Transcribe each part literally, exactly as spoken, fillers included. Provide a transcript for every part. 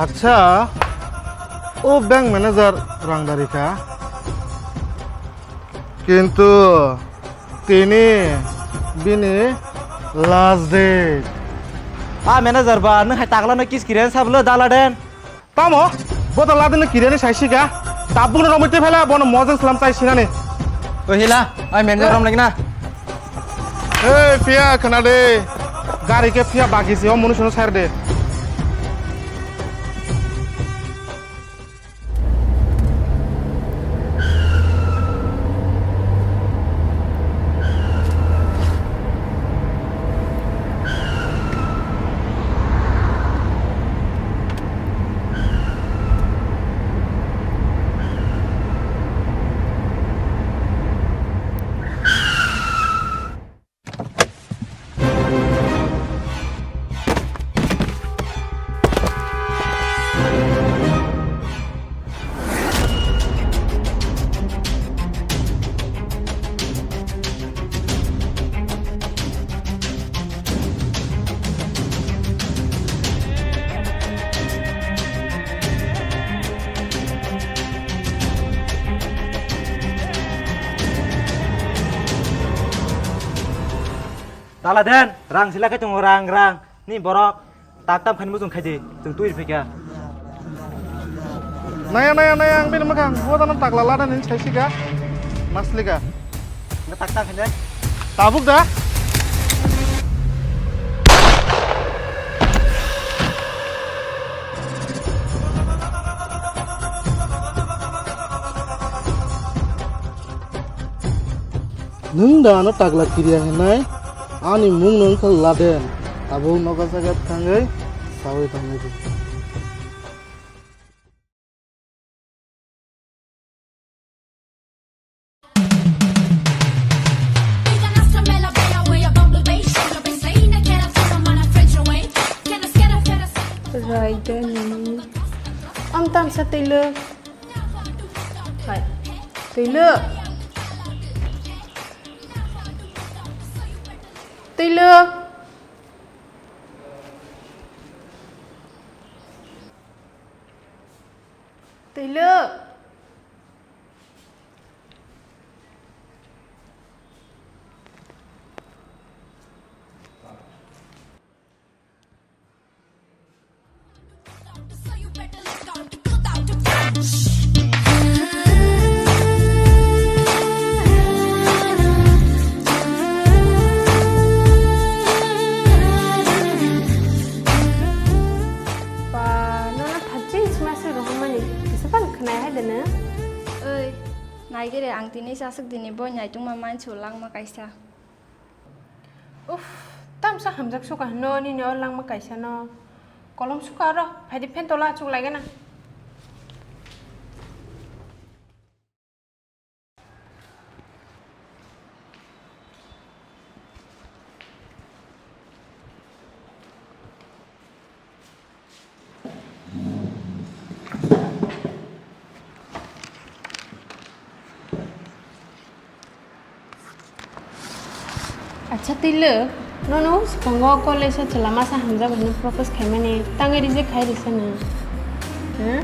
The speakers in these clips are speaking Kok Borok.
Acha, o bank manager rang dari kha. Kintu tini bini last date. A manager ba, nwng hai takla no kis kiren sablo dala den. Tamo, boda ladino kireni saisika. Tabukno romite phela bono mojang slam chai sinani. O hila, ai manager rom lagina. Hey, phiya khana de. Gari ke phiya bagi si, o munu suno sair de. Tala den, rang sila khe tongo, rang, rang. Ni borok, tak tam khaini muchung khaidi, chwng twi rwphaikha. Naya, naya, naya, ang bini mwkhang, bo dano takla lada nini saisika, maslika. Nang tak tam khainai. Tabuk da? Nwng da ano takla kiriya hinai? Ani mung no wngkha Laden. Tabuk nogo jaga thangwi sawi tongwi di. Raidani. Ang tamsa twi lwk. Hai. Twi lwk. Twi lwk. Twi lwk. Ba, nono thaching sma se rohormani, kisa phano khwnai hai de no? Oi, naigere ang tini chasuk dini boi naitungma mansu langma kaisa. Uff, tamsa hamjak suka hino nini o langma kaisa no. Kolom suka oro, phaidi phen tola achuk laigana. Acha twi lwk, nono swkango college o chwla masa hamjak hwnwi propose khaimani, tangwi reject khai risa nwng? Hmm?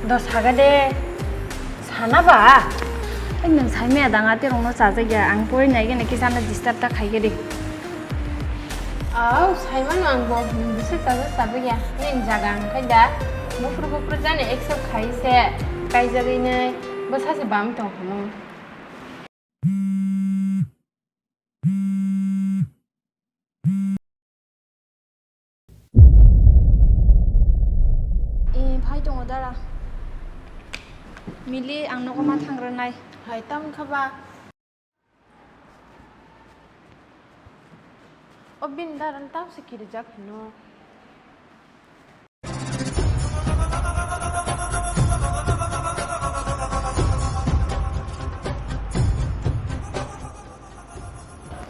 Do saga de, sana ba? Ai, nwng saimaya dang, atirokno chajakya, ang pori naigena kisa ano disturb ta khaikhe de. Au, saimano ang bo, nwng bwswk chajak chabakya, nini jaga ang khai da, buphuru buphuru jani accept khai se, kaijagwi nai, bwsa se bam tong hwnwi. Eh, phai tongo dara. Mili ang nogo ma thangranai. Hai, tam kha ba? O bini dara no tamsa kirijak hino.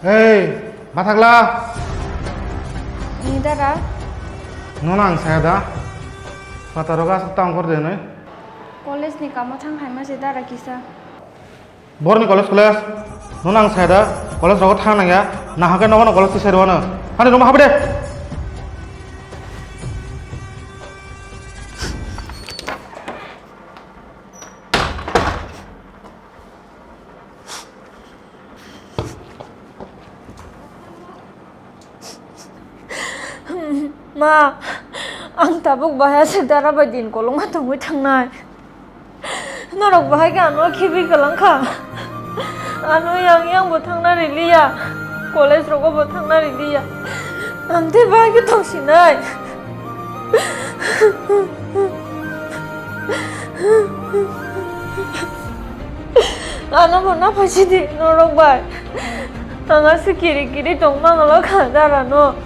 Hei, Bathakla! Ni dara? Nono ang saya da? Patarogo aswk tongkor de nai? College ni kamo thang hai ma se dara kisa. Borni college, college. Nono ang saya da, college rogo thang nangya, nahakhe nogo no college tisai rwano. Hani room habi de. Ma, ang tabuk bahai se dara bai din kolokma tongwi thangnai. Norok bahai khe ano khibi kwlangkha. Ano yang yang bo thangna riliya. College rogo bo thangna riliya. Ang tei bahai khe tongsinai. Ano bo na phaisidi norok bai. Ang aswk kiri kiri tong mangalo kha dara no.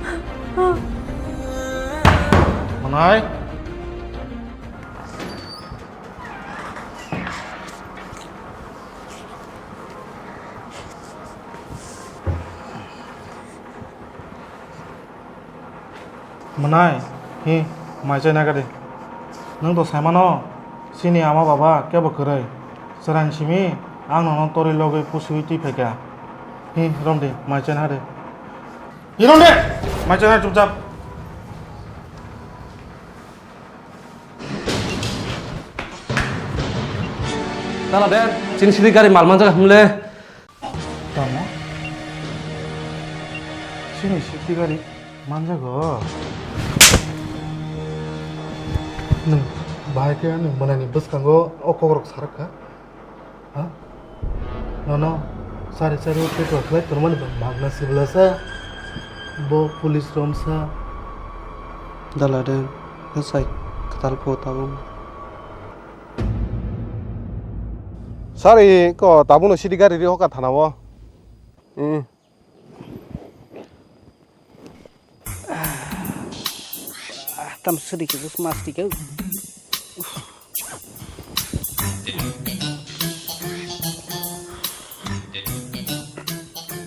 Manai. Mwnai, hi, mai chai naga de. Nwng to sai mano, chini ama baba kebo kwrwi. Chwraini simi ang nono torwi logwi pusiwi twi phaikha. Hi, rom de, mai chai naga de. Hi, rom de! Mai chai naga chupchap. Dala de, chini sidi gari mal manjak hwnle. Tamo? Chini safety gari manjago. Nwng bahai khe ani mwnani bwskango o kokrok sarakha? Ha? Nono sari sari o petrol khlai tongmani ba magna siblasa. Bo police romsa. Dala de, kwchai kwtal pho tabuk. Sari ko tabukno sidi gari ri hoka thana o. Hmm. Ah, tam sudi ke bus mas tiga.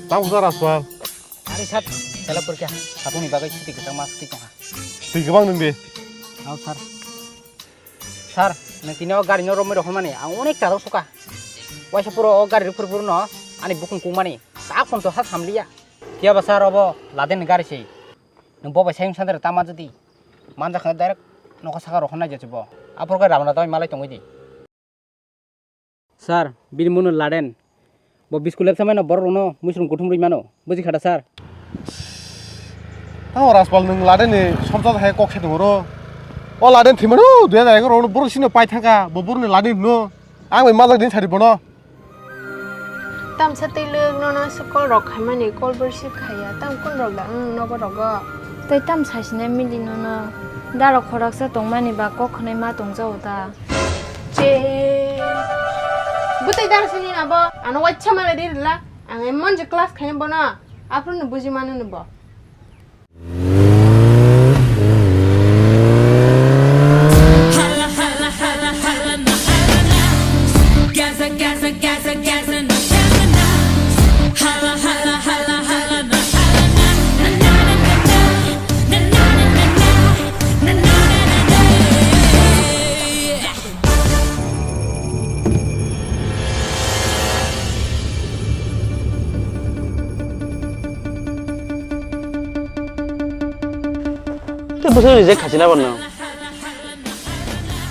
Tam usah raspal. Ari sat, sela purkya. Satu ni bagai sudi kita mas tiga. Tiga bang nung di. Au sar. Sir, nwng tini o gari no romwi rohormani ang onek chajak suka. Waisa puro o gari rwphuru phuru no ani bukung kungmani tak phone to ha samliya. Phiya ba sir, obo Laden ni gari se. Nwng bo bai sayung sandre ta manjadi. Manjak khe direct nokha saka rohornai je bo. Aphuru khe ramra dawai malai tongwi di. Sir, bini mungno Laden. Bo biskul lepsa mano borok rokno muisung kuthum rwi mano. Buji khada sir. Tamo Raspal nwng Laden ni somsa hai kok se tongoro. O Laden thimano dui hajar egaroh borok sino pai thangka. Bo borok ni Laden hino. Ang bai majak din sari bono. Tamsa twi lwk nono se call rok khaimani call bo receive khaiya. Tam kun rok da nwng nogo rogo. Tei tam saisinai mili nono. Darok khoroksa tongmani ba kok khwnai ma tongjago da. Che. Bwtwi dar sini na bo. Ano wacha male di rila. Ang emon je class khaini bono. Aphuru no buji mano no bo. Tei bwswk reject khaisina bo nwng?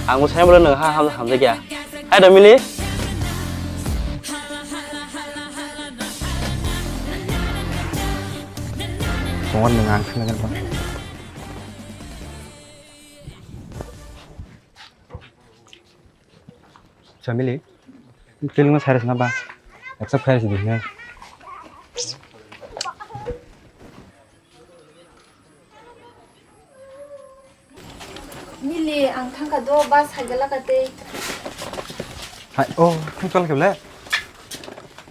Ang bo sai bole nwng ha ham hamjakya. Hai da mili? Tongo nwng ang thangna gwnang. Chamili, twi lwngno sai rwsna ba? Accept khai rwsidi hwnwi. Mili, ang thangkha do, ba saigala ka tei. Hai, oh, thang chal kebele.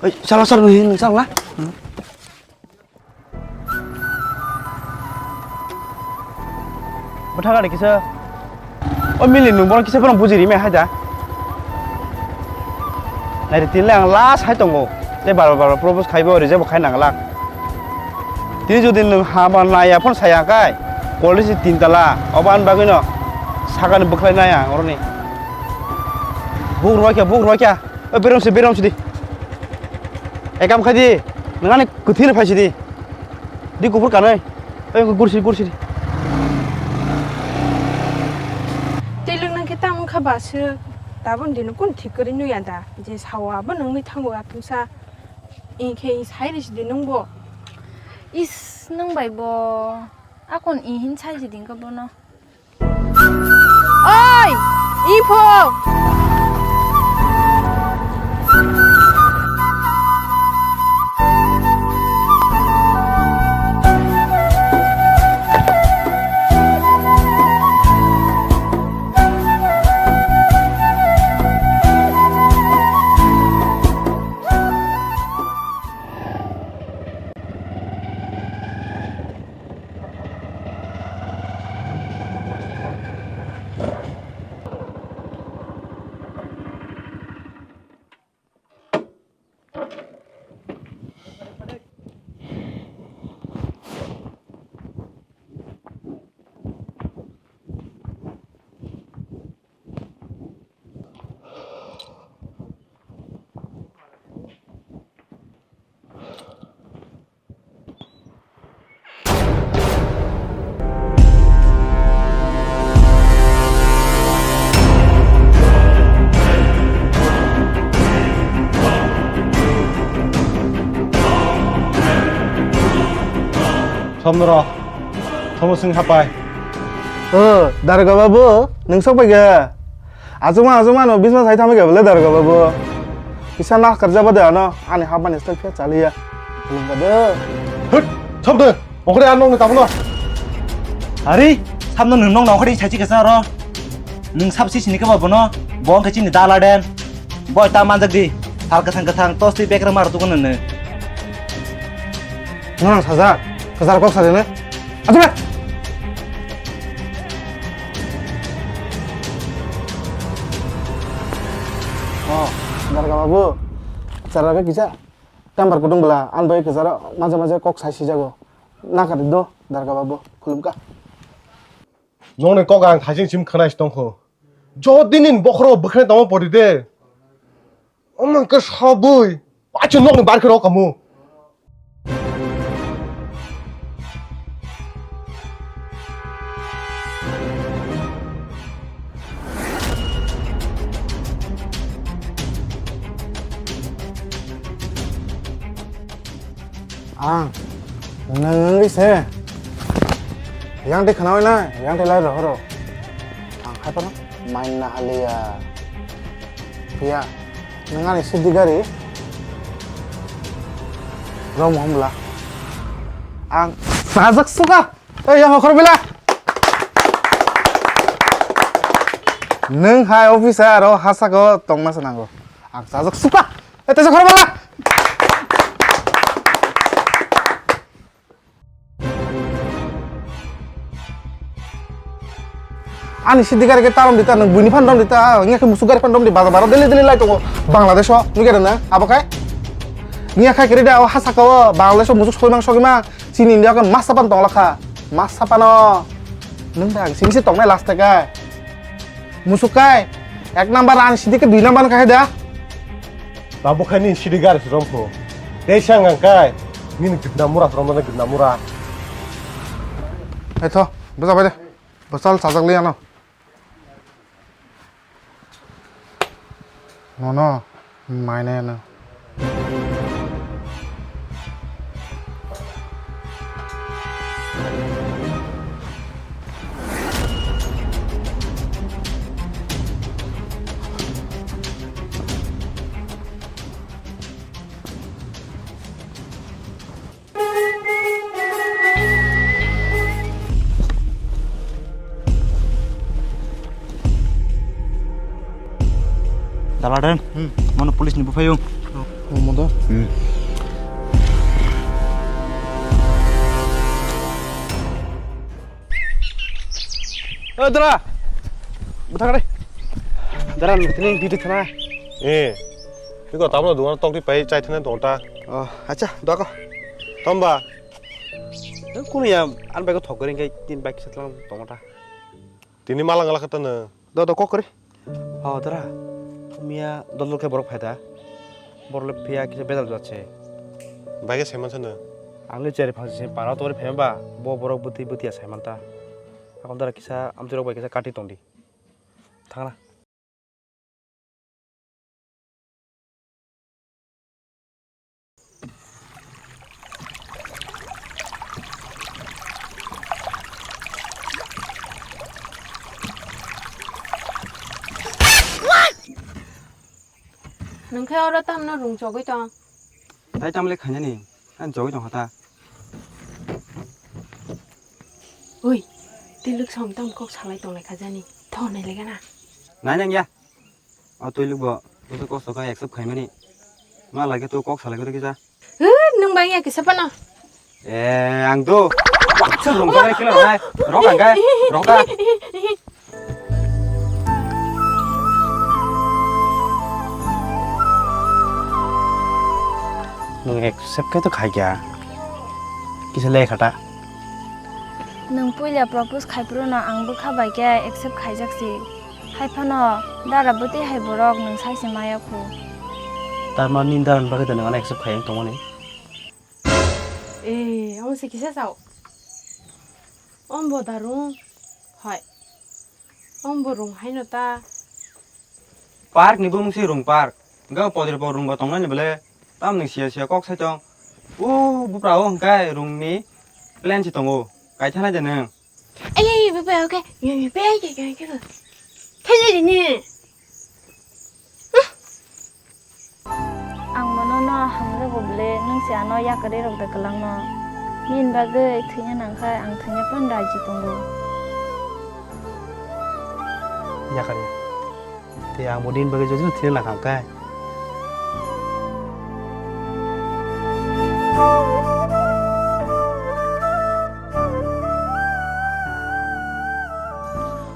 Oi, chalo, chalo, hin, chalo la. Bwtha gari kisa. O mili nwng bono kisa bono buji rimai hai da. Nai ri, tini le ang last hai tongo. Tei bar bar bar propose khaibo reject bo khai nang glak. Tini jodi nwng hama naiya phone saya kai. College ni tin tala. Obo ani bagwi no sakani bwkhlai nai ang oroni. Buk rwai kha, buk rwai kha. Oi, berom si, berom si di. Ekam khai di. Nwng ani kwthwi no phai si di. Di kuphur kanwi. Oi, gursi, gursi di. Tei lwng nang khe tamo wngkha ba se. Tabuk dino kun thik kwrwi nuya da. Je sao abo nungwi thango atungsa. Inkhe i sai risi di nungbo. Is, nung bai bo. Akon i hin sai si dingka bono. Oi, ipho. Somnoro, somo sing hapai. O, Daroga babu, nwng sok pai kha? Achukma, achukma no bisma sai thamwi kha bole Daroga babu. Kisa nakarjaba de ano, ani hapmani style khe chaliya. Lungkha de. Hut, thop de. Ongkhore ano nokni tabukno. Ari, samno nwng nokno ongkhore sai chikha sa ro. Nwng sabsi sini khe ba bono, bo ongkhe chini dala den. Boi ta manjak di. Sal kwthang kwthang tos twi bekra mar tukun nene. Nang sajak, kwchar kok sari ne. Aduh. Oh, Daroga babu. Chara ka kisa. Tambar kudung bela, an bai kwcharo maja maja kok sai sijago. Nakar do, Daroga babu, khulumkha. Nokni kok ang thaising sim khwnai si tongkho. Jodi nini bokhoro bwkhnai tongma pori de. Omo khe sabui. Pachu nokni bar khe rok kamu. Ang nwng wngwi se yang tei khwnawi nai, yang tei lai rohoro. Ang hai phano maina haliya. Phiya nwng ani sidi gari rom hom bwla ang sajak suka. Ei, yang hokhor bela. Nwng hai officer aro hasako tongna se nango. Ang sajak suka. Ei, tesa khor bela. Ani sidi gari ke tarom dita, nwng buini phan dom dita, ngiya khe musuk gari phan dom di, bazar baro daily daily lai tongo Bangladesh o, nugya rwna, abo khai? Ngiya khai kiri da, o hasaka o, Bangladesh o musuk sogimang sogimang, chini India o khe masa pan tongla kha, masa pano, nwng da, simi se tongnai last kai. Musuk kai, ek number ani sidi khe dui number kai da. Tabuk khai nini sidi gari se romkho. Tei se ang kai, nini gibna mura se romnani gibna mura. Etho, bwsa bai de. Bwsal sajak li ano. Nono, mainai ano. Daladen, hmm, mano police ni buphayo. Oh, modo. Hmm. O dara. Bwthang re. Dara, tini duty thana. Eh. Iko tabno dugan tok di pai chai thana tonta. Oh, acha, dua ko. Tomba. Kunu ya, an bai ko thok gori kai tin bai kisa tlang tonta. Tini malang ala kata na. Do do kok kori. Oh, dara. Miya dol dol khe borok phaida. Borok le phiya kisa bedal jat se. Bai khe saiman sana. Ang le cheri phang se para tori phemba. Bo borok bwtwi bwtwi ya saiman ta. Akon dara kisa amtwi rok bai kisa kati tongdi. Thangna. Nwng khe oro tamno rung chogwi tong? Tai tamle khainani, ani chogwi tong kha ta. Oi, tei lwk song tam kok salai tong lai kha jani. Tho nai lega na. Nai nang ya. O twi lwk bo, bo to kok soka accept khaimani. Ma lage to kok salai khe to kisa. Hwt, nwng bang ya kisa phano. Eh, ang do. Baksa rong jagai kilo nai. Rok ang kai. Rok ta. Nwng accept khe to khai kya. Kisa le khata. Nwng puila propose khai phuru no ang bwkha bai khe accept khaijak si. Hai phano dara bwtwi hai borok nwng sai se maya khu. Tar mani nini dara ni bagwi da nwng ano accept khai wng tongmani? Eh, omo se kisa sao? Ombo da rung? Hai. Ombo rung haino ta? Park ni bumung se rung park. Hwnkhe o podre bo rung bo tongnani bole? Tamni siya siya kok sai tong. O bupra o hwnkhe rung ni plan se tongo. Kaithana de nwng. Ai, ai, baba, okay. Yo, yo, be, ai, ai, ai, ai. Thai, thai, thai, ne. Ang mono no hamjago bole, nwng se ano yakarwi rok da kwlangno. Nini bagwi thwina nangkha, ang thwina phano raji tongo. Yakarwi. Tei ang bo nini bagwi joto thwina nangkha hwnkhe.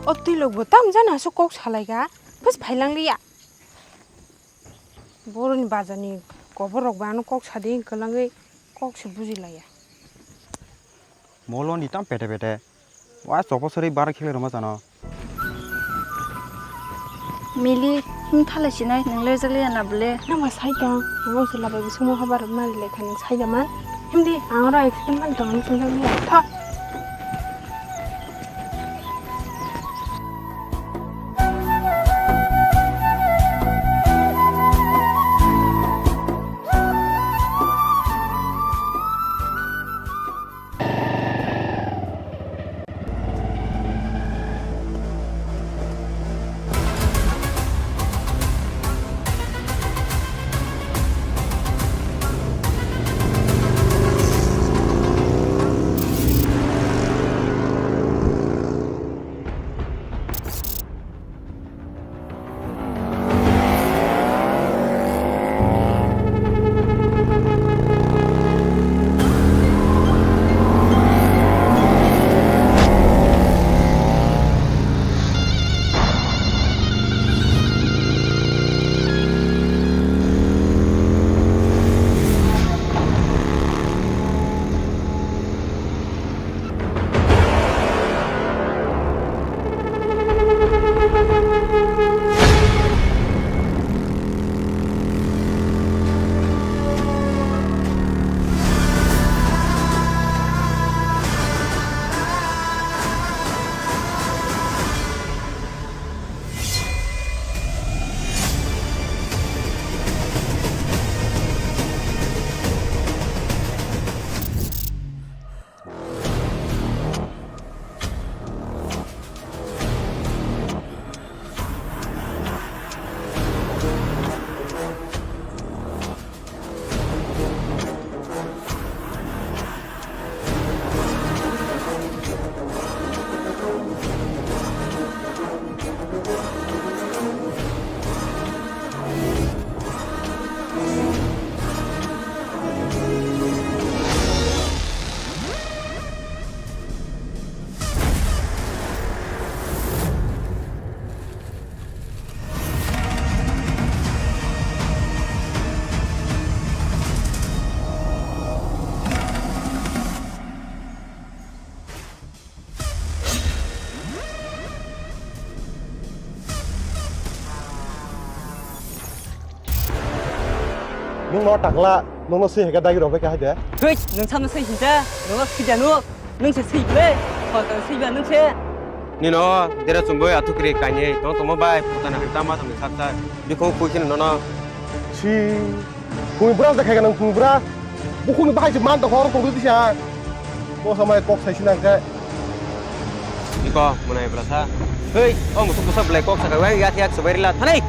O twilok bo tam jani aswk kok salai kha, bus phailang liya. Boroni bazar ni kobor rok bo ano kok sadi kwlangwi kok se buji laiya. Molo ni tam pete pete. Wa chokbo sari bar khele roma jano. Mili, nwng thala sinai, nwng le jali na bole. Nang ma sai tong, ang o sila bai bising mo habar mari le kha nwng sai da man. Himdi, ang oro accident man tong, nwng sinjak liya. Tha. Nwng no takla, nwng no swi hai khe dagi rok bai kha hai de. Thwit, nwng samno swi hinja, nwng no swi da nuk, nwng se swi ble, kho ta swi ba nwng se. Nino, dera chumbo athukri kanye, tong tongma bai, putana hai tama tong sat sat. Bikho kui khin nono. Si, kui bra da khai nang kui bra. Bukhung bahai se man to khor tong di sa. Bo samai kok sai sinang khe. Iko, munai bwlasa. Hei, o musu kusa belai kok sakha, weng yak yak subai rila, thanai.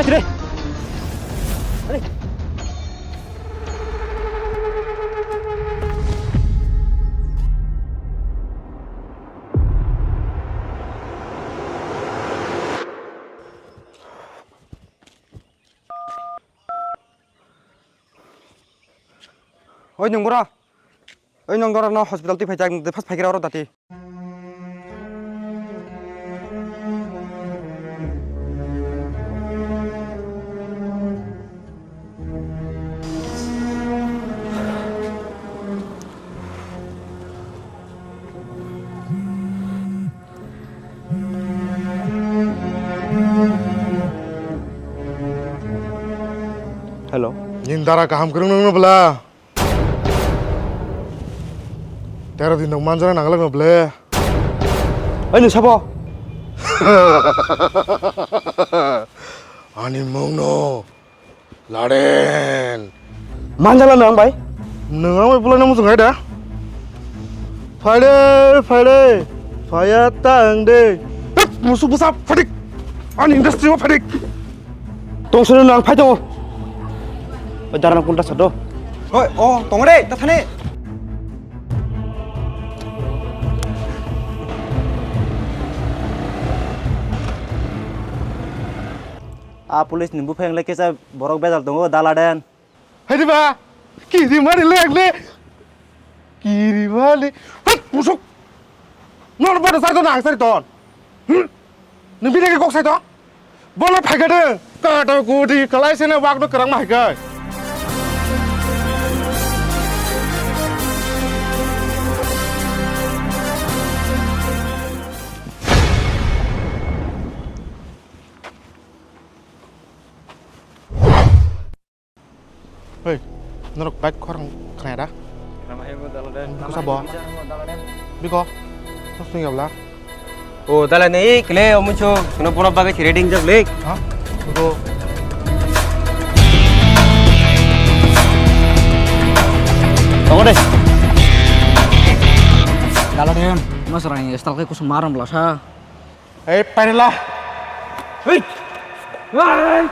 Chire. Oi, nwng boro? Oi, nwng boro no hospital twi phai jak, nwng twi first phai khe oro dati. Hello. Nini dara kaham kwrwng nungno bwla. Tero din dong manjana nangla no ble. Oi, nwng sabo? Ani mung no Laden. Manjala nwng bai? Nwng ang bai pulai nang muchung hai da? Phaide, phaide. Phaya ta ang de. Musuk bwsa phadik. Ani industry o phadik. Tong sunu nwng phai tongo. Oi, darana kunta sado. Oi, o, tong re, ta thani. A police ni buphang le kisa borok bejal tongo, Daladen. Hai di ba? Kiri mari le, le. Kiri mari. Hut, musuk. Nor bada sai ton, ang sai ton. Hmm? Nwng bini khe kok sai to? Bono phaikha de, kata kudi kalai sene wak do kwrang ma hai kai. Hei, norok bike khorang khnai da? Nama hai mo dalade. Kusa bo? Biko, sos tong yabla. O dalade, i kle o mucho, kino bono babe kire ding jak lek. Ha? Biko. Tongo de. Dalade, mas rang stal ke kusum maram bla sa. Ei, pairila. Hei. Hei.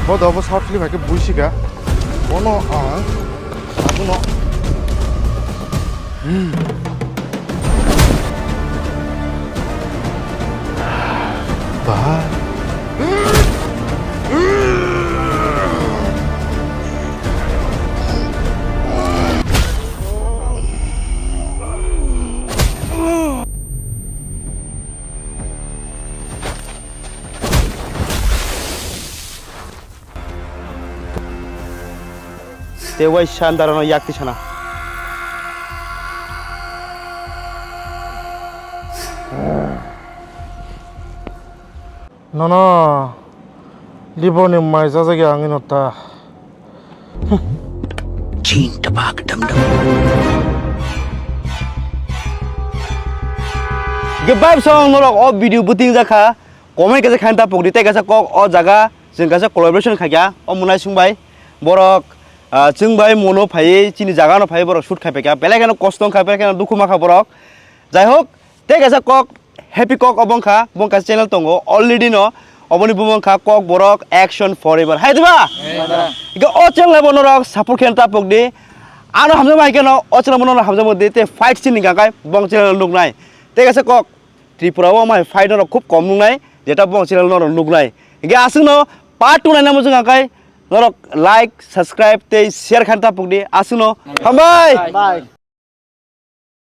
Bo do bo short film hai khe buisika. Bono ang abono. Hmm. Ba. Tei waisa andarano yak tisana. Nono liboni mai jajagya ang ino ta. Chin tabak dam dam. Goodbye song norok o video buting jakha. Comment kaisa khaina ta pokdi tei kaisa kok o jaga chwng kaisa collaboration khaikha o Munai Sung bai borok, ah, chwng bai mono phaiwi chini jaga no phaiwi borok shoot khaipaikha belai kheno kosto wngkha belai kheno dukhu mankha borok. Jai hok tei kaisa kok happy kok obo wngkha bo kaisa channel tongo already no oboni bumung wngkha kok borok action forever hai diba? Ika o channel bo norok support khaina ta pokdi ano hamjama hai kheno o channel bo norok hamjama di tei fight scene ni gakai bong channel nuknai tei kaisa kok Tripura o mai fight norok khub kom nuknai, jeta bong channel norok nuknai. Hingke aswkno part two naina muchung akai norok like, subscribe tei share khan ta pokdi aswkno. Hambai. Bye.